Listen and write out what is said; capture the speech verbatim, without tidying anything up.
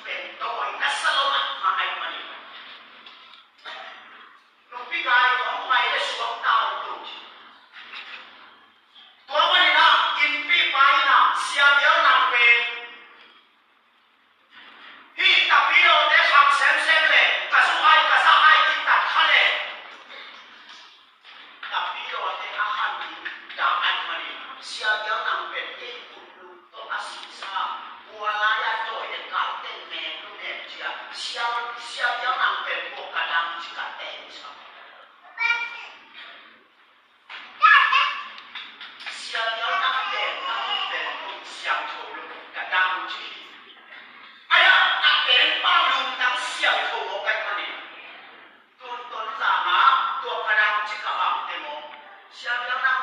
pen tawi na sa lo mahmah ahih manin, nupi gai khawng mai le suak ta un. Tua manin ah innpi pa in ah Sia Bial nang pen hih tapidawte kham semsem leh ka zu hai ka za hai kitat kha leh, tapidawte a khan ding dah ahih manin Sia Bial nang pen kei kum lum tawh a sisa, kua lai-a dawite kal teng mek lu mek cia, Sia, Sia Bial nang pen kua ka dang ci ka teng sa. Sia Bial nang pen nang pen lung siangtho lung ka dang ci. Aya, a pen pa lungtang siangtho mawk ahih manin, tun Tonzang ah tua ka dang ci ka bang te maw, Sia Bial nang